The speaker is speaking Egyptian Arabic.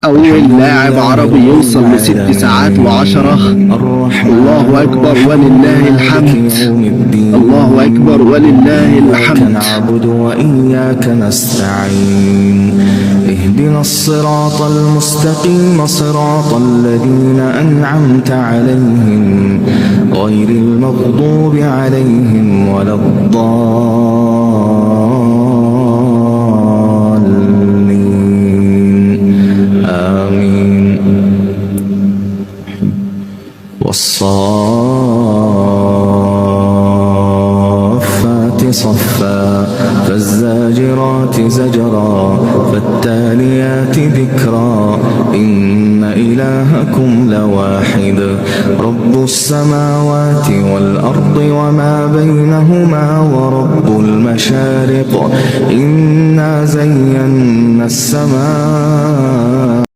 أول لاعب عربي يوصل ل6 ساعات و10. الله أكبر ولله الحمد، الله أكبر ولله الحمد. نعبد وإياك نستعين، اهدنا الصراط المستقيم، صراط الذين أنعمت عليهم، غير المغضوب عليهم ولا الضالين. آمين. والصافات صفا، فالزاجرات زجرا، فالتاليات ذكرا، إن إلهكم لواحد، رب السماوات والأرض وما بينهما ورب المشارق، إنا زينا السماء